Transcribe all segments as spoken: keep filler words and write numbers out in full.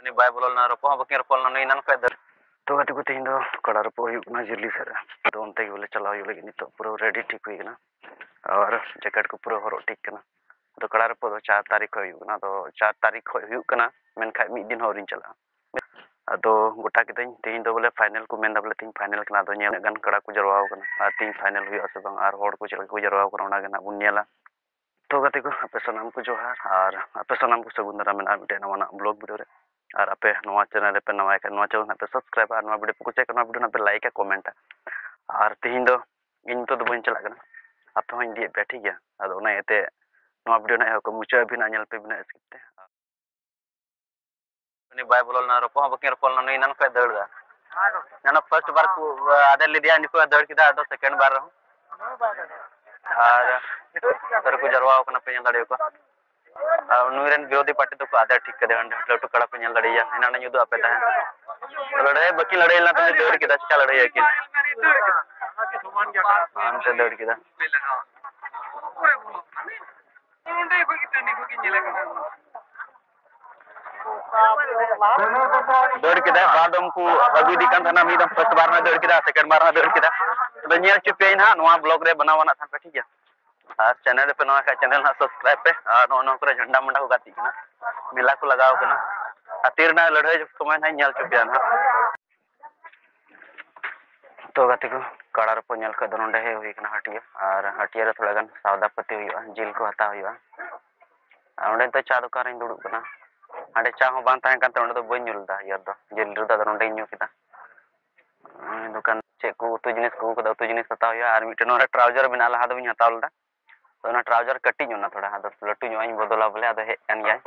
ᱩᱱᱤ ᱵᱟᱭ ᱵᱚᱞᱚ ᱞᱮᱱᱟ, ᱨᱚᱯᱚᱜ ᱦᱚᱸ ᱵᱟᱹᱠᱤᱱ ᱨᱚᱯᱚᱜ ᱞᱮᱱᱟ, ᱩᱱᱤ ᱮᱱᱟᱱ ᱠᱷᱚᱱ ᱫᱟᱹᱲ᱾ ᱛᱚ ᱜᱟᱛᱮ ᱠᱚ, ᱛᱮᱦᱮᱧ ᱫᱚ ᱠᱟᱲᱟ ᱨᱚᱯᱚᱜ ᱦᱩᱭᱩᱜ ᱠᱟᱱᱟ ᱡᱤᱞᱤ ᱥᱮᱫ ᱨᱮ᱾ ᱟᱫᱚ ᱚᱱᱛᱮ ᱜᱮ ᱵᱚᱞᱮ ᱪᱟᱞᱟᱣ ᱦᱩᱭᱩᱜ ᱞᱟᱹᱜᱤᱫ ᱱᱤᱛᱚᱜ ᱯᱩᱨᱟᱹ ᱨᱮᱰᱤ ᱴᱷᱤᱠ ᱦᱩᱭ ᱠᱟᱱᱟ᱾ ᱟᱨ ᱡᱮᱠᱮᱴ ᱠᱚ ᱯᱩᱨᱟᱹ ᱦᱚᱨᱚᱜ ᱴᱷᱤᱠ ᱠᱟᱱᱟ᱾ ᱟᱫᱚ ᱠᱟᱲᱟ ᱨᱚᱯᱚᱜ ᱫᱚ ᱪᱟᱨ ᱛᱟᱹᱨᱤᱠᱷ ᱠᱷᱚᱱ ᱦᱩᱭᱩᱜ ᱠᱟᱱᱟ᱾ ᱟᱫᱚ ᱪᱟᱨ ᱛᱟᱹᱨᱤᱠᱷ ᱠᱷᱚᱱ ᱦᱩᱭᱩᱜ ᱠᱟᱱᱟ, ᱢᱮᱱᱠᱷᱟᱱ ᱢᱤᱫ ᱫᱤᱱ ᱦᱚᱸ ᱟᱹᱣᱨᱤᱧ ᱪᱟᱞᱟᱜᱼᱟ᱾ ᱟᱫᱚ ᱜᱚᱴᱟ ᱠᱤᱫᱟᱹᱧ, ᱛᱮᱦᱮᱧ ᱫᱚ ᱵᱚᱞᱮ ᱯᱷᱟᱭᱱᱮᱞ ᱠᱚ ᱢᱮᱱᱫᱟ, ᱵᱚᱞᱮ ᱛᱮᱦᱮᱧ ᱯᱷᱟᱭᱱᱮᱞ ᱠᱟᱱᱟ᱾ ᱟᱫᱚ ᱧᱮᱞ ᱛᱤᱱᱟᱹᱜ ᱜᱟᱱ ᱠᱟᱲᱟ ᱠᱚ ᱡᱟᱨᱣᱟ ᱟᱠᱟᱱᱟ ᱟᱨ ᱛᱮᱦᱮᱧ ᱯᱷᱟᱭᱱᱮᱞ ᱦᱩᱭᱩᱜᱼᱟ ᱥᱮ ᱵᱟᱝ ᱟᱨ ᱦᱚᱲ ᱠᱚ ᱪᱮᱫ ᱞᱮᱠᱟ ᱠᱚ ᱡᱟᱨᱣᱟ ᱟᱠᱟᱱᱟ, ᱚᱱᱟ ᱜᱮ ᱱᱟᱜ ᱵᱚᱱ ᱧᱮᱞᱟ᱾ ᱛᱚ ᱜᱟᱛᱮ ᱠᱚ, ᱟᱯᱮ ᱥᱟᱱᱟᱢ ᱠᱚ ᱡᱚᱦᱟᱨ ᱟᱨ ᱟᱯᱮ ᱥᱟᱱᱟᱢ ᱠᱚ ᱥᱟᱹᱜᱩᱱ ᱫᱟᱨᱟᱢ ᱢᱮᱱᱟᱜᱼᱟ ᱢᱤᱫᱴᱮᱱ ᱱᱟᱣᱟᱱᱟᱜ ᱵᱞᱚᱜ ᱵᱷᱤᱰᱤᱭᱳ ᱨᱮ᱾ ᱟᱨ ᱟᱯᱮ ᱱᱚᱣᱟ ᱪᱮᱱᱮᱞ ᱨᱮᱯᱮ ᱱᱟᱣᱟ ᱠᱷᱟᱱ ᱱᱚᱣᱟ ᱪᱮᱱᱮᱞ ᱱᱟᱜ ᱯᱮ ᱥᱟᱵᱥᱠᱨᱟᱭᱵᱟ, ᱟᱨ ᱱᱚᱣᱟ ᱵᱷᱤᱰᱤᱭᱳ ᱯᱮ ᱠᱩᱥᱤᱭᱟᱜ ᱠᱷᱟᱱ ᱱᱚᱣᱟ ᱵᱷᱤᱰᱤᱭᱳ ᱱᱟᱜ ᱯᱮ ᱞᱟᱭᱤᱠᱟ, ᱠᱚᱢᱮᱱᱴᱟ᱾ ᱟᱨ ᱛᱮᱦᱮᱧ ᱫᱚ ᱤᱧ ᱱᱤᱛᱚᱜ ᱫᱚ ᱵᱟᱹᱧ ᱪᱟᱞᱟᱜ ᱠᱟᱱᱟ, ᱟᱯᱮ ᱦᱚᱸᱧ ᱤᱫᱤᱭᱮᱫ ᱯᱮᱭᱟ, ᱴᱷᱤᱠ ᱜᱮᱭᱟ? ᱟᱫᱚ ᱚᱱᱟ ᱤᱭᱟᱹᱛᱮ ᱱᱚᱣᱟ ᱵᱷᱤᱰᱤᱭᱳ ᱱᱟᱜ ᱮᱦᱚᱵ ᱠᱷᱚᱱ ᱢᱩᱪᱟᱹᱫ ᱦᱟᱹᱵᱤᱡ ᱱᱟᱜ ᱧᱮᱞ ᱯᱮ ᱵᱤᱱᱟᱹ ᱥᱠᱤᱯ ᱛᱮ᱾ ᱩᱱᱤ ᱵᱟᱭ ᱵᱚᱞᱚ ᱞᱮᱱᱟ, ᱨᱚᱯᱚᱜ ᱦᱚᱸ ᱵᱟᱹᱠᱤᱱ ᱨᱚᱯᱚᱜ ᱞᱮᱱᱟ, ᱩᱱᱤ ᱮᱱᱟᱱ ᱠᱷᱚᱱ ᱫᱟᱹᱲ ᱮᱫᱟ᱾ ᱮᱱᱟᱱ ᱯᱷᱟᱥᱴ ᱵᱟᱨ ᱠᱚ ᱟᱫᱮᱨ ᱞᱮᱫᱮᱭᱟ, ᱩᱱᱤ ᱠᱚ ᱫᱟᱹᱲ ᱠᱮᱫᱟ, ᱟᱫᱚ ᱥᱮᱠᱮᱱᱰ ᱵᱟᱨ ᱨᱮᱦᱚᱸ᱾ ᱟᱨ ᱱᱚᱛᱮ ᱨᱮᱠᱚ ᱡᱟᱨᱣᱟ ᱟᱠᱟᱱᱟ, ᱯᱮ ᱧᱮᱞ ᱫᱟᱲᱮᱭᱟᱠᱚᱣᱟ᱾ ᱟᱨ ᱱᱩᱭ ᱨᱮᱱ ᱵᱤᱨᱳᱫᱷᱤ ᱯᱟᱨᱴᱤ ᱫᱚᱠᱚ ᱟᱫᱮᱨ ᱴᱷᱤᱠ ᱠᱟᱫᱮᱭᱟ, ᱚᱸᱰᱮ ᱞᱟᱹᱴᱩ ᱠᱟᱲᱟ ᱯᱮ ᱧᱮᱞ ᱫᱟᱲᱮᱭᱟᱭᱟ, ᱮᱱᱟᱱ ᱤᱧ ᱩᱫᱩᱜ ᱟᱯᱮ ᱛᱟᱦᱮᱸᱫ᱾ ᱞᱟᱹᱲᱦᱟᱹᱭ ᱵᱟᱹᱠᱤᱱ ᱞᱟᱹᱲᱦᱟᱹᱭ ᱞᱮᱱᱟ, ᱛᱚᱵᱮ ᱫᱟᱹᱲ ᱠᱮᱫᱟ, ᱪᱮᱠᱟ ᱞᱟᱹᱲᱦᱟᱹᱭ ᱟᱹᱠᱤᱱ? ᱦᱟᱱᱛᱮ ᱫᱟᱹᱲ ᱠᱮᱫᱟ᱾ ᱫᱟᱹᱲ ᱠᱮᱫᱟᱭ, ᱵᱟᱨ ᱫᱚᱢ ᱠᱚ ᱟᱹᱜᱩ ᱤᱫᱤ ᱠᱟᱱ ᱛᱟᱦᱮᱱᱟ, ᱢᱤᱫ ᱫᱚᱢ ᱯᱷᱟᱥᱴ ᱵᱟᱨ ᱦᱚᱸᱭ ᱫᱟᱹᱲ ᱠᱮᱫᱟ, ᱥᱮᱠᱮᱱᱰ ᱵᱟᱨ ᱦᱚᱸᱭ ᱫᱟᱹᱲ ᱠᱮᱫᱟ᱾ ᱟᱫᱚ ᱧᱮᱞ ᱦᱚᱪᱚ ᱯᱮᱭᱟᱧ ᱱᱟᱦᱟᱜ ᱱᱚᱣᱟ ᱵᱞᱚᱜ ᱨᱮ ᱵᱮᱱᱟᱣ ᱟᱱᱟᱜ ᱛᱟᱦᱮᱱ ᱯᱮ, ᱴᱷᱤᱠ ᱜᱮᱭᱟ? ᱟᱨ ᱪᱮᱱᱮᱞ ᱨᱮᱯᱮ ᱱᱟᱣᱟ ᱠᱷᱟᱡ ᱪᱮᱱᱮᱞ ᱱᱟᱦᱟᱜ ᱥᱟᱵᱥᱠᱨᱟᱭᱤᱵ ᱯᱮ᱾ ᱟᱨ ᱱᱚᱜᱼᱚ ᱱᱚᱣᱟ ᱠᱚᱨᱮ ᱡᱷᱟᱱᱰᱟ ᱢᱟᱱᱰᱟ ᱠᱚ ᱜᱟᱛᱮᱜ ᱠᱟᱱᱟ, ᱢᱮᱞᱟ ᱠᱚ ᱞᱟᱜᱟᱣ ᱠᱟᱱᱟ, ᱦᱟᱹᱛᱤ ᱨᱮᱱᱟᱜ ᱞᱟᱹᱲᱦᱟᱹᱭ ᱥᱚᱢᱚᱭ ᱱᱟᱦᱟᱜ ᱧᱮᱞ ᱦᱚᱪᱚ ᱯᱮᱭᱟ ᱱᱟᱦᱟᱜ᱾ ᱛᱚ ᱜᱟᱛᱮ ᱠᱚ, ᱠᱟᱲᱟ ᱨᱚᱯᱚᱜ ᱧᱮᱞ ᱠᱷᱚᱡ ᱫᱚ ᱱᱚᱸᱰᱮ ᱦᱮᱡ ᱦᱩᱭ ᱠᱟᱱᱟ ᱦᱟᱹᱴᱤᱭᱟᱹ, ᱟᱨ ᱦᱟᱹᱴᱤᱭᱟᱹ ᱨᱮ ᱛᱷᱚᱲᱟ ᱜᱟᱱ ᱥᱟᱣᱫᱟ ᱯᱟᱹᱛᱤ ᱦᱩᱭᱩᱜᱼᱟ, ᱡᱤᱞ ᱠᱚ ᱦᱟᱛᱟᱣ ᱦᱩᱭᱩᱜᱼᱟ᱾ ᱟᱨ ᱚᱸᱰᱮ ᱱᱤᱛᱚᱜ ᱪᱟ ᱫᱚᱠᱟᱱ ᱨᱤᱧ ᱫᱩᱲᱩᱵ ᱠᱟᱱᱟ᱾ ᱦᱟᱸᱰᱮ ᱪᱟ ᱦᱚᱸ ᱵᱟᱝ ᱛᱟᱦᱮᱸ ᱠᱟᱱ ᱛᱮ ᱚᱸᱰᱮ ᱫᱚ ᱵᱟᱹᱧ ᱧᱩ ᱞᱮᱫᱟ, ᱤᱭᱟᱹ ᱫᱚ, ᱡᱤᱞ ᱨᱮᱫᱚ ᱟᱫᱚ ᱱᱚᱸᱰᱮᱧ ᱧᱩ ᱠᱮᱫᱟ᱾ ᱩᱸ, ᱫᱚᱠᱟᱱ ᱪᱮᱫ ᱠᱚ ᱩᱛᱩ ᱡᱤᱱᱤᱥ ᱠᱚ ᱟᱹᱜᱩ ᱠᱟᱫᱟ, ᱩᱛᱩ ᱡᱤᱱᱤᱥ ᱦᱟᱛᱟᱣ ᱦᱩᱭᱩᱜᱼᱟ᱾ ᱟᱨ ᱢᱤᱫᱴᱮᱱ ᱱᱚᱰᱮ ᱴᱨᱟᱣᱡᱟᱨ ᱢᱮᱱᱟᱜᱼᱟ, ᱞᱟᱦᱟ ᱫᱚ ᱵᱟᱹᱧ ᱦᱟᱛᱟᱣ ᱞᱮᱫᱟ, ᱛᱚ ᱚᱱᱟ ᱴᱨᱟᱣᱡᱟᱨ ᱠᱟᱹᱴᱤᱡ ᱧᱚᱜ ᱱᱟ ᱛᱷᱚᱲᱟ, ᱟᱫᱚ ᱞᱟᱹᱴᱩ ᱧᱚᱜ ᱤᱧ ᱵᱚᱫᱚᱞᱟ ᱵᱚᱞᱮ, ᱟᱫᱚ ᱦᱮᱡ ᱠᱟᱱ ᱜᱮᱭᱟᱭ᱾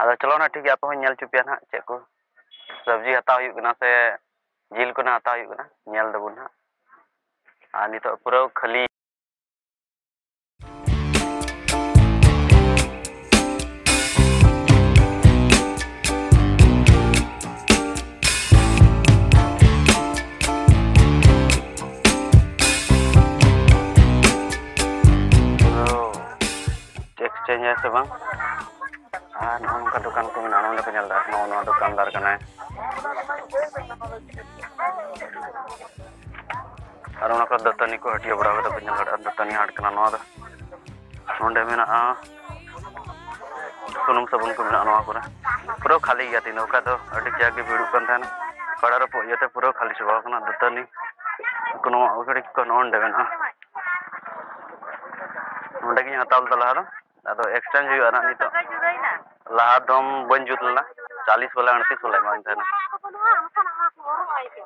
ᱟᱫᱚ ᱪᱚᱞᱚ ᱱᱟ, ᱴᱷᱤᱠ ᱜᱮᱭᱟ, ᱟᱯᱮ ᱦᱚᱸᱧ ᱧᱮᱞ ᱦᱚᱪᱚ ᱯᱮᱭᱟ ᱱᱟᱦᱟᱜ ᱪᱮᱫ ᱠᱚ ᱥᱚᱵᱽᱡᱤ ᱦᱟᱛᱟᱣ ᱦᱩᱭᱩᱜ ᱠᱟᱱᱟ ᱥᱮ ᱡᱤᱞ ᱠᱚ ᱱᱟᱦᱟᱜ ᱦᱟᱛᱟᱣ ᱦᱩᱭᱩᱜ ᱠᱟᱱᱟ, ᱧᱮᱞ ᱫᱟᱵᱚᱱ ᱱᱟᱦᱟᱜ᱾ ᱟᱨ ᱱᱤᱛᱚᱜ ᱯᱩᱨᱟᱹ ᱠᱷᱟᱹᱞᱤ᱾ ᱮᱠᱥᱪᱮᱧᱡᱽ ᱥᱮ ᱵᱟᱝ? ᱟᱨ ᱱᱚᱜᱼᱚ ᱱᱚᱝᱠᱟ ᱫᱚᱠᱟᱱ ᱠᱚ ᱢᱮᱱᱟᱜᱼᱟ᱾ ᱱᱚᱰᱮ ᱯᱮ ᱧᱮᱞ ᱫᱟᱲᱮᱭᱟᱜ ᱠᱟᱱᱟ, ᱱᱚᱣᱟ ᱫᱚᱠᱟᱱᱫᱟᱨ ᱠᱟᱱᱟᱭ᱾ ᱟᱨ ᱚᱱᱟ ᱠᱚᱨᱮ ᱫᱟᱹᱛᱟᱹᱱᱤ ᱠᱚ ᱦᱟᱹᱴᱤᱭᱟᱹ ᱵᱟᱲᱟ ᱠᱟᱛᱮ ᱯᱮ ᱧᱮᱞ ᱫᱟᱲᱮᱭᱟᱜᱼᱟ, ᱫᱟᱹᱛᱟᱹᱱᱤ ᱦᱟᱴ ᱠᱟᱱᱟ ᱱᱚᱣᱟ ᱫᱚ᱾ ᱱᱚᱰᱮ ᱢᱮᱱᱟᱜᱼᱟ ᱥᱩᱱᱩᱢ ᱥᱟᱵᱚᱱ ᱠᱚ ᱢᱮᱱᱟᱜᱼᱟ ᱱᱚᱣᱟ ᱠᱚᱨᱮ᱾ ᱯᱩᱨᱟᱹ ᱠᱷᱟᱹᱞᱤ ᱜᱮᱭᱟ ᱛᱮᱦᱮᱧ ᱫᱚ, ᱵᱟᱠᱷᱟᱡ ᱫᱚ ᱟᱹᱰᱤ ᱠᱟᱡᱟᱠ ᱜᱮ ᱵᱷᱤᱲᱚᱜ ᱠᱟᱱ ᱛᱟᱦᱮᱱᱟ᱾ ᱠᱟᱲᱟ ᱨᱟᱹᱯᱩᱫ ᱤᱭᱟᱹᱛᱮ ᱯᱩᱨᱟᱹ ᱠᱷᱟᱹᱞᱤ ᱪᱟᱵᱟᱣ ᱠᱟᱱᱟ᱾ ᱫᱟᱹᱛᱟᱹᱱᱤ ᱠᱚ ᱱᱚᱣᱟ ᱟᱹᱠᱷᱲᱤ ᱠᱚ ᱱᱚᱜᱼᱚ ᱱᱚᱰᱮ ᱢᱮᱱᱟᱜᱼᱟ᱾ ᱱᱚᱰᱮ ᱜᱤᱧ ᱦᱟᱛᱟᱣ ᱞᱮᱫᱟ ᱞᱟᱦᱟ ᱫᱚ, ᱟᱫᱚ exchange ᱦᱩᱭᱩᱜᱼᱟ ᱱᱟᱜ ᱱᱤᱛᱚᱜ᱾ ᱞᱟᱦᱟ ᱫᱚᱢ ᱵᱟᱹᱧ ᱡᱩᱛ ᱞᱮᱱᱟ, ᱪᱟᱞᱤᱥ ᱵᱟᱞᱟ ᱟᱹᱲᱛᱤᱥ ᱵᱟᱞᱟ ᱮᱢᱟᱧ ᱛᱟᱦᱮᱱᱟ᱾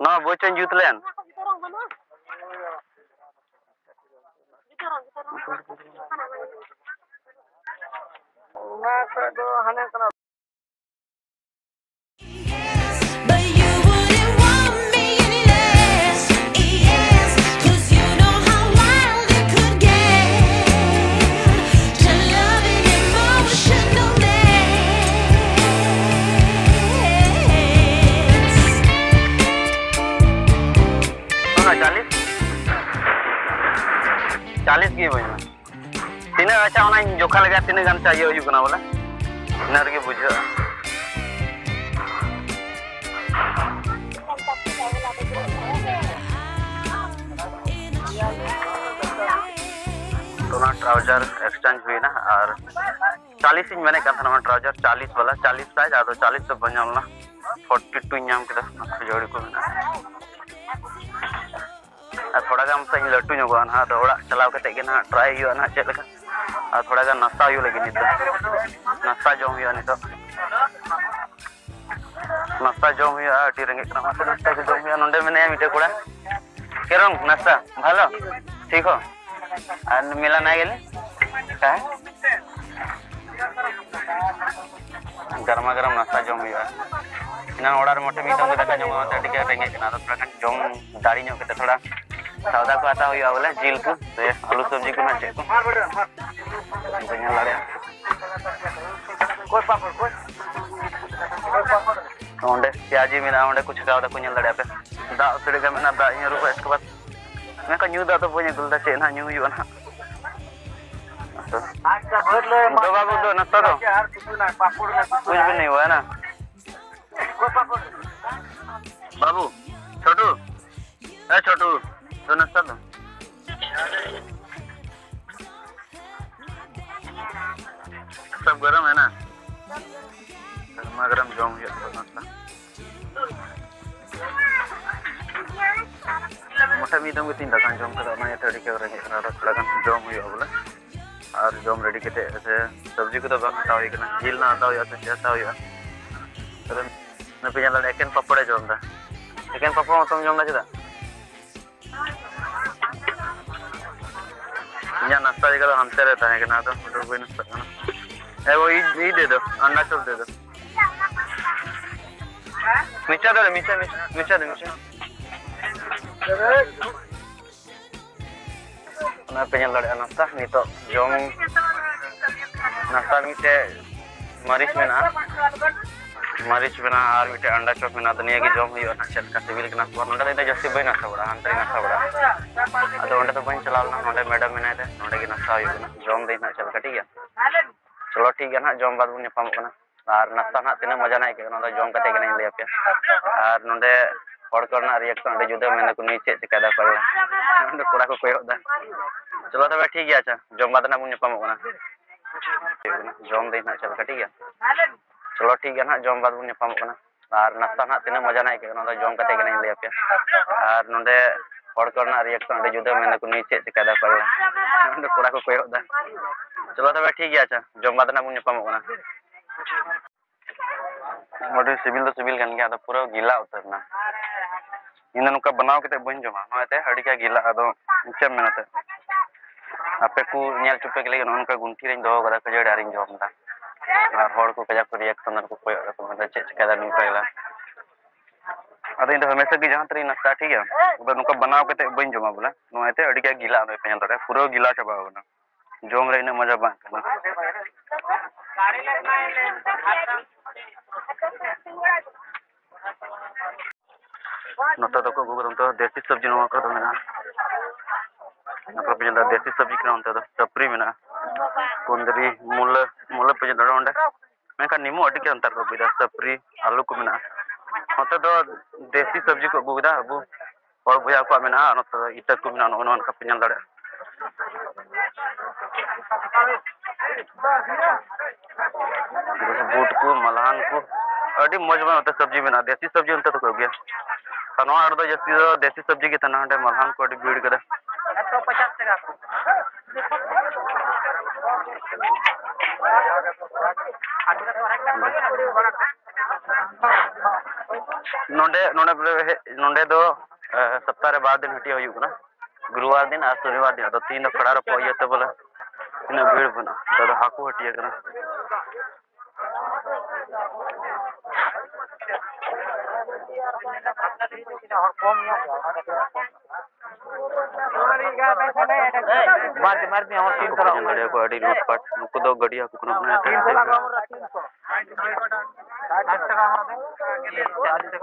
ᱱᱚᱣᱟ ᱵᱳᱭ ᱪᱚᱧ ᱡᱩᱛ ᱞᱮᱱ᱾ ᱚᱱᱟ ᱠᱷᱚᱡ ᱫᱚ ᱦᱟᱱᱮ ᱠᱟᱱᱟ᱾ But you wouldn't want me unless, yes, 'cause you know how wild it could get. To love an emotional mess. ᱚᱱᱟ ᱪᱟᱞᱤᱥ, ᱪᱟᱞᱤᱥ ᱜᱮ ᱤᱢᱟᱹᱧ ᱢᱮ᱾ ᱛᱤᱱᱟᱹᱜ, ᱟᱪᱪᱷᱟ, ᱚᱱᱟᱧ ᱡᱚᱠᱷᱟ ᱞᱮᱜᱟ, ᱛᱤᱱᱟᱹᱜ ᱜᱟᱱ ᱪᱟ ᱤᱭᱟᱹ ᱦᱩᱭᱩᱜ ᱠᱟᱱᱟ ᱵᱚᱞᱮ, ᱤᱱᱟᱹ ᱨᱮᱜᱮ ᱵᱩᱡᱷᱟᱹᱜᱼᱟ᱾ ᱛᱚ, ᱚᱱᱟ trouser exchange ᱦᱩᱭᱱᱟ, ᱟᱨ ᱪᱟᱞᱤᱥ ᱤᱧ ᱢᱮᱱᱮᱫ ᱠᱟᱱ ᱛᱟᱦᱮᱱᱟ, ᱚᱱᱟ trouser ᱪᱟᱞᱤᱥ ᱵᱟᱞᱟ, ᱪᱟᱞᱤᱥ size, ᱟᱫᱚ ᱪᱟᱞᱤᱥ ᱫᱚ ᱵᱟᱹᱧ ᱧᱟᱢ ᱞᱮᱱᱟ, ᱯᱷᱳᱨᱴᱤ ᱴᱩᱧ ᱧᱟᱢ ᱠᱮᱫᱟ᱾ ᱚᱱᱟ ᱠᱷᱟᱹᱡᱟᱹᱲᱤ ᱠᱚ ᱢᱮᱱᱟᱜᱼᱟ᱾ ᱟᱨ ᱛᱷᱚᱲᱟ ᱜᱟᱱ ᱯᱟᱥᱮᱡ ᱤᱧ ᱞᱟᱹᱴᱩ ᱧᱚᱜᱚᱜᱼᱟ ᱱᱟᱦᱟᱜ, ᱟᱫᱚ ᱚᱲᱟᱜ ᱪᱟᱞᱟᱣ ᱠᱟᱛᱮ ᱜᱮ ᱱᱟᱦᱟᱜ try ᱦᱩᱭᱩᱜᱼᱟ ᱱᱟᱦᱟᱜ ᱪᱮᱫ ᱞᱮᱠᱟ᱾ ᱟᱨ ᱛᱷᱚᱲᱟ ᱜᱟᱱ ᱱᱟᱥᱛᱟ ᱦᱩᱭᱩᱜ ᱞᱟᱹᱜᱤᱫ ᱱᱤᱛᱚᱜ, ᱱᱟᱥᱛᱟ ᱡᱚᱢ ᱦᱩᱭᱩᱜᱼᱟ ᱱᱤᱛᱚᱜ, ᱱᱟᱥᱛᱟ ᱡᱚᱢ ᱦᱩᱭᱩᱜᱼᱟ᱾ ᱟᱹᱰᱤ ᱨᱮᱸᱜᱮᱡ ᱠᱟᱱᱟ, ᱚᱱᱟᱛᱮ ᱱᱟᱥᱛᱟ ᱜᱮ ᱡᱚᱢ ᱦᱩᱭᱩᱜᱼᱟ᱾ ᱱᱚᱰᱮ ᱢᱮᱱᱟᱭᱟ ᱢᱤᱫᱴᱮᱡ ᱠᱚᱲᱟ, ᱠᱮᱨᱚᱝ ᱱᱟᱥᱛᱟ ᱵᱷᱟᱞᱚ ᱴᱷᱤᱠ ᱦᱳ, ᱟᱨ ᱢᱮᱞᱟ ᱱᱟ ᱜᱮᱞᱮ ᱠᱟ ᱜᱟᱨᱢᱟ ᱜᱟᱨᱟᱢ ᱱᱟᱥᱛᱟ ᱡᱚᱢ ᱦᱩᱭᱩᱜᱼᱟ᱾ ᱮᱱᱟᱝ ᱚᱲᱟᱜ ᱨᱮ ᱢᱚᱴᱷᱮ ᱢᱤᱫ ᱫᱚᱢ ᱜᱮ ᱫᱟᱠᱟ ᱡᱚᱢ ᱦᱩᱭᱩᱜᱼᱟ, ᱚᱱᱟᱛᱮ ᱟᱹᱰᱤ ᱜᱮ ᱨᱮᱸᱜᱮᱡ ᱠᱟᱱᱟ᱾ ᱟᱫᱚ ᱛᱷᱚᱲᱟ ᱜᱟᱱ ᱡᱚᱢ ᱫᱟᱲᱮ ᱧᱚᱜ ᱠᱟᱛᱮ ᱛᱷᱚᱲᱟ ᱥᱟᱣᱫᱟ ᱠᱚ ᱦᱟᱛᱟᱣ ᱦᱩᱭᱩᱜᱼᱟ ᱵᱚᱞᱮ, ᱡᱤᱞ ᱠᱚ ᱥᱮ ᱟᱹᱞᱩ ᱥᱚᱵᱽᱡᱤ ᱠᱚ ᱱᱟᱜ ᱪᱮᱫ ᱠᱚ ᱧᱮᱞ ᱫᱟᱲᱮᱭᱟᱜᱼᱟ᱾ ᱚᱸᱰᱮ ᱯᱮᱸᱭᱟᱡᱤ ᱢᱮᱱᱟᱜᱼᱟ, ᱚᱸᱰᱮ ᱠᱚ ᱪᱷᱟᱠᱟᱣ ᱫᱟᱠᱚ, ᱧᱮᱞ ᱫᱟᱲᱮᱭᱟᱜᱼᱟ ᱯᱮ᱾ ᱫᱟᱜ ᱟᱹᱛᱷᱟᱹᱲᱤ ᱜᱮ ᱢᱮᱱᱟᱜᱼᱟ, ᱫᱟᱜ ᱤᱧ ᱟᱹᱨᱩᱵᱟ, ᱤᱥᱠᱮ ᱵᱟᱫ ᱢᱮᱱᱠᱷᱟᱱ ᱧᱩ ᱫᱟᱜ ᱫᱚ ᱵᱟᱹᱧ ᱟᱹᱜᱩ ᱞᱮᱫᱟ, ᱪᱮᱫ ᱱᱟᱦᱟᱜ ᱧᱩ ᱦᱩᱭᱩᱜᱼᱟ ᱱᱟᱦᱟᱜ᱾ ᱟᱪᱪᱷᱟ, ᱫᱚ ᱵᱟᱹᱵᱩ ᱫᱚ ᱱᱟᱥᱛᱟ ᱫᱚ ᱠᱩᱪ ᱵᱤ ᱱᱟᱦᱤ ᱦᱩᱣᱟ ᱦᱮ ᱱᱟ? ᱵᱟᱹᱵᱩ, ᱪᱷᱳᱴᱩ, ᱮ ᱪᱷᱳᱴᱩ, ᱫᱚ ᱱᱟᱥᱛᱟ ᱫᱚ᱾ ᱥᱟᱵ ᱜᱚᱨᱚᱢ ᱦᱮ ᱱᱟ? ᱜᱚᱨᱢᱟ ᱜᱚᱨᱚᱢ ᱡᱚᱢ ᱦᱩᱭᱩᱜ ᱛᱟᱵᱚᱱᱟ ᱱᱟᱥᱛᱟ᱾ ᱢᱚᱴᱟ ᱢᱤᱫ ᱫᱚᱢ ᱜᱮ ᱛᱤᱧ ᱫᱟᱠᱟᱧ ᱡᱚᱢ ᱠᱟᱫᱟ, ᱚᱱᱟ ᱤᱭᱟᱹᱛᱮ ᱟᱹᱰᱤ ᱡᱳᱨ ᱨᱮᱸᱜᱮᱡ ᱠᱟᱱᱟ᱾ ᱟᱫᱚ ᱛᱷᱚᱲᱟ ᱜᱟᱱ ᱡᱚᱢ ᱦᱩᱭᱩᱜᱼᱟ ᱵᱚᱞᱮ, ᱟᱨ ᱡᱚᱢ ᱨᱮᱰᱤ ᱠᱟᱛᱮ ᱥᱮ ᱥᱚᱵᱽᱡᱤ ᱠᱚᱫᱚ ᱵᱟᱝ ᱦᱟᱛᱟᱣ ᱦᱩᱭ ᱠᱟᱱᱟ, ᱡᱤᱞ ᱱᱟ ᱦᱟᱛᱟᱣ ᱦᱩᱭᱩᱜᱼᱟ ᱥᱮ ᱪᱮᱫ ᱦᱟᱛᱟᱣ ᱦᱩᱭᱩᱜᱼᱟ᱾ ᱟᱫᱚ ᱱᱩᱭ ᱯᱮ ᱧᱮᱞ ᱫᱟᱲᱮᱭᱟᱜᱼᱟ, ᱮᱠᱮᱱ ᱯᱟᱯᱚᱲᱮ ᱡᱚᱢ ᱮᱫᱟ᱾ ᱮᱠᱮᱱ ᱯᱟᱯᱚᱲ ᱢᱚᱛᱚᱢ ᱡᱚᱢ ᱮᱫᱟ ᱪᱮᱫᱟᱜ? ᱤᱧᱟᱹᱜ ᱱᱟᱥᱛᱟ ᱡᱟᱭᱜᱟ ᱫᱚ ᱦᱟᱱᱛᱮ ᱨᱮ ᱛᱟᱦᱮᱸ ᱠᱟᱱᱟ, ᱟᱫᱚ ᱚᱸᱰᱮ ᱵᱟᱹᱧ ᱱᱟᱥᱛᱟᱜ ᱠᱟᱱᱟ᱾ ᱮ, ᱳᱭ ᱤ-, ᱤ ᱫᱮ ᱫᱚ, ᱟᱱᱰᱟ ᱪᱚᱯ ᱫᱮ ᱫᱚ᱾ ᱢᱤᱪᱷᱟ ᱫᱚ, ᱢᱤᱪᱷᱟ, ᱢᱤᱪᱷᱟ, ᱢᱤᱪᱷᱟ ᱫᱚ, ᱢᱤᱪᱷᱟ᱾ ᱚᱱᱟ ᱯᱮ ᱧᱮᱞ ᱫᱟᱲᱮᱭᱟᱜᱼᱟ, ᱱᱟᱥᱛᱟ ᱱᱤᱛᱚᱜ ᱡᱚᱢ, ᱱᱟᱥᱛᱟ ᱢᱤᱫᱴᱮᱡ ᱢᱟᱹᱨᱤᱪ ᱢᱮᱱᱟᱜᱼᱟ, ᱢᱟᱹᱨᱤᱪ ᱢᱮᱱᱟᱜᱼᱟ ᱟᱨ ᱢᱤᱫᱴᱮᱡ ᱟᱱᱰᱟ ᱪᱚᱯ ᱢᱮᱱᱟᱜᱼᱟ᱾ ᱟᱫᱚ ᱱᱤᱭᱟᱹ ᱜᱮ ᱡᱚᱢ ᱦᱩᱭᱩᱜᱼᱟ ᱱᱟᱦᱟᱜ, ᱪᱮᱫ ᱞᱮᱠᱟ ᱥᱤᱵᱤᱞ ᱠᱟᱱᱟ ᱥᱮ ᱵᱟᱝ᱾ ᱱᱚᱸᱰᱮ ᱫᱚ ᱤᱧ ᱫᱚ ᱡᱟᱹᱥᱛᱤ ᱵᱟᱹᱧ ᱱᱟᱥᱛᱟ ᱵᱟᱲᱟᱜᱼᱟ, ᱦᱟᱱᱛᱮ ᱨᱮᱧ ᱱᱟᱥᱛᱟ ᱵᱟᱲᱟᱜᱼᱟ᱾ ᱟᱫᱚ ᱚᱸᱰᱮ ᱫᱚ ᱵᱟᱹᱧ ᱪᱟᱞᱟᱣ ᱞᱮᱱᱟ, ᱱᱚᱸᱰᱮ ᱢᱮᱰᱟᱢ ᱢᱮᱱᱟᱭ ᱛᱮ ᱱᱚᱸᱰᱮ ᱜᱮ ᱱᱟᱥᱛᱟ ᱦᱩᱭᱩᱜ ᱠᱟᱱᱟ᱾ ᱡᱚᱢ ᱫᱟᱹᱧ ᱱᱟᱦᱟᱜ ᱪᱮᱫ ᱞᱮᱠᱟ, ᱴᱷᱤᱠ ᱜᱮᱭᱟ? ᱪᱚᱞᱚ ᱴᱷᱤᱠ ᱜᱮᱭᱟ ᱱᱟᱦᱟᱜ, ᱡᱚᱢ ᱵᱟᱫ ᱵᱚᱱ ᱧᱟᱯᱟᱢᱚᱜ ᱠᱟᱱᱟ᱾ ᱟᱨ ᱱᱟᱥᱛᱟ ᱱᱟᱦᱟᱜ ᱛᱤᱱᱟᱹᱜ ᱢᱚᱡᱟ ᱱᱟᱦᱟᱜ ᱟᱹᱭᱠᱟᱹᱜ ᱠᱟᱱᱟ, ᱚᱱᱟ ᱫᱚ ᱡᱚᱢ ᱠᱟᱛᱮ ᱜᱮ ᱱᱟᱦᱟᱜ ᱤᱧ ᱞᱟᱹᱭ ᱟᱯᱮᱭᱟ᱾ ᱟᱨ ᱱᱚᱸᱰᱮ ᱦᱚᱲ ᱠᱚᱨᱮᱱᱟᱜ reaction ᱟᱹᱰᱤ ᱡᱩᱫᱟᱹ, ᱢᱮᱱ ᱫᱟᱠᱚ, "ᱱᱩᱭ ᱪᱮᱫ ᱪᱤᱠᱟᱹᱭ ᱫᱟ ᱯᱟᱜᱽᱞᱟ?" ᱱᱚᱸᱰᱮ ᱠᱚᱲᱟ ᱠᱚ ᱠᱚᱭᱚᱜ ᱫᱟ᱾ ᱪᱚᱞᱚ ᱛᱚᱵᱮ ᱴᱷᱤᱠ ᱜᱮᱭᱟ, ᱟᱪᱪᱷᱟ, ᱡᱚᱢ ᱵᱟᱫ ᱱᱟᱦᱟᱜ ᱵᱚᱱ ᱧᱟᱯᱟᱢᱚᱜ ᱠᱟᱱᱟ᱾ ᱡᱚᱢ ᱫᱟᱹᱧ ᱱᱟᱦᱟᱜ, ᱪᱚᱞᱚ ᱴᱷᱤᱠ ᱜᱮᱭᱟ᱾ ᱪᱚᱞᱚ ᱴᱷᱤᱠ ᱜᱮᱭᱟ ᱱᱟᱦᱟᱜ, ᱡᱚᱢ ᱵᱟᱫ ᱵᱚᱱ ᱧᱟᱯᱟᱢᱚᱜ ᱠᱟᱱᱟ᱾ ᱟᱨ ᱱᱟᱥᱛᱟ ᱱᱟᱦᱟᱜ ᱛᱤᱱᱟᱹᱜ ᱢᱚᱡᱟ ᱱᱟᱦᱟᱜ ᱟᱹᱭᱠᱟᱹᱜ ᱠᱟᱱᱟ, ᱚᱱᱟ ᱫᱚ ᱡᱚᱢ ᱠᱟᱛᱮ ᱜᱮ ᱱᱟᱦᱟᱜ ᱤᱧ ᱞᱟᱹᱭ ᱟᱯᱮᱭᱟ᱾ ᱟᱨ ᱱᱚᱸᱰᱮ ᱦᱚᱲ ᱠᱚᱨᱮᱱᱟᱜ reaction ᱟᱹᱰᱤ ᱡᱩᱫᱟᱹ, ᱢᱮᱱ ᱫᱟᱠᱚ, "ᱱᱩᱭ ᱪᱮᱫ ᱪᱤᱠᱟᱹᱭ ᱫᱟ ᱯᱟᱜᱽᱞᱟ?" ᱱᱚᱸᱰᱮ ᱠᱚᱲᱟ ᱠᱚ ᱠᱚᱭᱚᱜ ᱫᱟ᱾ ᱪᱚᱞᱚ ᱛᱚᱵᱮ ᱴᱷᱤᱠ ᱜᱮᱭᱟ, ᱟᱪᱪᱷᱟ, ᱡᱚᱢ ᱵᱟᱫ ᱱᱟᱦᱟᱜ ᱵᱚᱱ ᱧᱟᱯᱟᱢᱚᱜ ᱠᱟᱱᱟ᱾ ᱟᱹᱰᱤ ᱥᱤᱵᱤᱞ ᱫᱚ ᱥᱤᱵᱤᱞ ᱠᱟᱱ ᱜᱮᱭᱟ, ᱟᱫᱚ ᱯᱩᱨᱟᱹ ᱜᱮᱞᱟ ᱩᱛᱟᱹᱨ ᱮᱱᱟ᱾ ᱤᱧ ᱫᱚ ᱱᱚᱝᱠᱟ ᱵᱮᱱᱟᱣ ᱠᱟᱛᱮ ᱵᱟᱹᱧ ᱡᱚᱢᱟ, ᱱᱚᱣᱟᱛᱮ ᱟᱹᱰᱤ ᱜᱮ ᱜᱮᱞᱟ᱾ ᱟᱫᱚ ᱪᱮᱫ ᱮᱢ ᱢᱮᱱᱟ ᱛᱮ? ᱟᱯᱮ ᱠᱚ ᱧᱮᱞ ᱦᱚᱪᱚ ᱯᱮ ᱞᱟᱹᱜᱤᱫ ᱱᱚᱜᱼᱚ ᱱᱚᱝᱠᱟ ᱜᱩᱱᱴᱷᱤ ᱨᱤᱧ ᱫᱚᱦᱚ ᱠᱟᱫᱟ ᱠᱷᱟᱹᱡᱟᱹᱲᱤ ᱟᱨᱤᱧ ᱡᱚᱢ ᱮᱫᱟ᱾ ᱟᱨ ᱦᱚᱲ ᱠᱚ ᱠᱟᱡᱟᱠ ᱠᱚ reaction ᱫᱟ, ᱠᱚ ᱠᱚᱭᱚᱜ ᱫᱟᱠᱚ, ᱢᱮᱱᱫᱟ, "ᱪᱮᱫ ᱪᱤᱠᱟᱹᱭ ᱫᱟ ᱱᱩᱭ ᱯᱟᱜᱽᱞᱟ?" ᱟᱫᱚ ᱤᱧ ᱫᱚ ᱦᱟᱢᱮᱥᱟ ᱜᱮ ᱡᱟᱦᱟᱸ ᱛᱤᱨᱤᱧ ᱱᱟᱥᱛᱟᱜᱼᱟ, ᱴᱷᱤᱠ ᱜᱮᱭᱟ, ᱟᱫᱚ ᱱᱚᱝᱠᱟ ᱵᱮᱱᱟᱣ ᱠᱟᱛᱮ ᱵᱟᱹᱧ ᱡᱚᱢᱟ ᱵᱚᱞᱮ, ᱱᱚᱣᱟᱛᱮ ᱟᱹᱰᱤ ᱜᱮ ᱜᱮᱞᱟ, ᱱᱚᱜᱼᱚᱭ ᱯᱮ ᱧᱮᱞ ᱫᱟᱲᱮᱭᱟᱜᱼᱟ, ᱯᱩᱨᱟᱹ ᱜᱮᱞᱟ ᱪᱟᱵᱟᱣ ᱠᱟᱱᱟ᱾ ᱡᱚᱢ ᱨᱮ ᱤᱱᱟᱹᱜ ᱢᱚᱡᱟ ᱵᱟᱝ ᱠᱟᱱᱟ᱾ ᱱᱚᱛᱮ ᱫᱚᱠᱚ ᱟᱹᱜᱩ ᱠᱟᱫᱟ, ᱱᱚᱛᱮ ᱫᱚ ᱫᱮᱥᱤ ᱥᱚᱵᱽᱡᱤ ᱱᱚᱣᱟ ᱠᱚᱨᱮ ᱫᱚ ᱢᱮᱱᱟᱜᱼᱟ᱾ ᱱᱚᱛᱮ ᱯᱮ ᱧᱮᱞ ᱫᱟ ᱫᱮᱥᱤ ᱥᱚᱵᱽᱡᱤ ᱠᱟᱱᱟ, ᱚᱱᱛᱮ ᱫᱚ ᱥᱟᱹᱯᱨᱤ ᱢᱮᱱᱟᱜᱼᱟ᱾ ᱠᱩᱸᱫᱽᱨᱤ, ᱢᱩᱞᱟᱹ, ᱢᱩᱞᱟᱹ ᱯᱮ ᱧᱮᱞ ᱫᱟᱲᱮᱭᱟᱜᱼᱟ ᱚᱸᱰᱮ᱾ ᱢᱮᱱᱠᱷᱟᱱ ᱱᱤᱢᱩ ᱟᱹᱰᱤ ᱜᱮ ᱚᱱᱛᱮ ᱨᱮᱠᱚ ᱟᱹᱜᱩᱭᱮᱫᱟ, ᱥᱟᱹᱯᱨᱤ, ᱟᱹᱞᱩ ᱠᱚ ᱢᱮᱱᱟᱜᱼᱟ᱾ ᱱᱚᱛᱮ ᱫᱚ ᱫᱮᱥᱤ ᱥᱚᱵᱽᱡᱤ ᱠᱚ ᱟᱹᱜᱩ ᱠᱮᱫᱟ, ᱟᱵᱚ ᱦᱚᱲ ᱵᱚᱭᱦᱟ ᱠᱚᱣᱟᱜ ᱢᱮᱱᱟᱜᱼᱟ, ᱱᱚᱛᱮ ᱫᱚ ᱤᱛᱟᱹ ᱠᱚ ᱢᱮᱱᱟᱜᱼᱟ, ᱱᱚᱜᱼᱚ ᱱᱚᱣᱟ ᱞᱮᱠᱟ ᱯᱮ ᱧᱮᱞ ᱫᱟᱲᱮᱭᱟᱜᱼᱟ᱾ ᱵᱩᱴ ᱠᱚ, ᱢᱟᱞᱦᱟᱱ ᱠᱚ, ᱟᱹᱰᱤ ᱢᱚᱡᱽ ᱢᱚᱡᱽ ᱱᱚᱛᱮ ᱥᱚᱵᱽᱡᱤ ᱢᱮᱱᱟᱜᱼᱟ, ᱫᱮᱥᱤ ᱥᱚᱵᱽᱡᱤ ᱚᱱᱛᱮ ᱫᱚᱠᱚ ᱟᱹᱜᱩᱭᱟ᱾ ᱟᱨ ᱱᱚᱣᱟ ᱦᱟᱴ ᱫᱚ ᱡᱟᱹᱥᱛᱤ ᱫᱚ ᱫᱮᱥᱤ ᱥᱚᱵᱽᱡᱤ ᱜᱮ ᱛᱟᱦᱮᱱᱟ, ᱦᱟᱸᱰᱮ ᱢᱟᱞᱦᱟᱱ ᱠᱚ ᱟᱹᱰᱤ ᱵᱷᱤᱲ ᱠᱟᱫᱟ᱾ ᱱᱚᱰᱮ, ᱱᱚᱰᱮ ᱵᱚᱞᱮ ᱦᱮᱡ, ᱱᱚᱰᱮ ᱫᱚ, ᱮ, ᱥᱚᱯᱛᱟᱦᱚ ᱨᱮ ᱵᱟᱨ ᱫᱤᱱ ᱦᱟᱹᱴᱤᱭᱟᱹ ᱦᱩᱭᱩᱜ ᱠᱟᱱᱟ, ᱜᱩᱨᱩᱵᱟᱨ ᱫᱤᱱ ᱟᱨ ᱥᱚᱱᱤᱵᱟᱨ ᱫᱤᱱ᱾ ᱟᱫᱚ ᱛᱤᱦᱤᱧ ᱫᱚ ᱠᱷᱟᱲᱟ ᱨᱚᱯᱚᱜ ᱤᱭᱟᱹᱛᱮ ᱵᱚᱞᱮ ᱩᱱᱟᱹᱜ ᱵᱷᱤᱲ ᱵᱟᱹᱱᱩᱜᱼᱟ᱾ ᱱᱚᱰᱮ ᱫᱚ ᱦᱟᱹᱠᱩ ᱦᱟᱹᱴᱤᱭᱟᱹ ᱠᱟᱱᱟ᱾ ᱢᱟᱨ ᱫᱤ, ᱢᱟᱨ ᱫᱤ, ᱟᱢᱟᱨ ᱦᱟᱹᱠᱩ ᱯᱮ ᱧᱮᱞ ᱫᱟᱲᱮᱭᱟᱠᱚᱣᱟ, ᱟᱹᱰᱤ ᱞᱩᱴᱯᱟᱴ᱾ ᱱᱩᱠᱩ ᱫᱚ ᱜᱟᱹᱰᱭᱟᱹ ᱦᱟᱹᱠᱩ ᱠᱟᱱᱟ, ᱚᱱᱟ ᱤᱭᱟᱹᱛᱮ ᱟᱹᱰᱤ ᱰᱷᱮᱨ᱾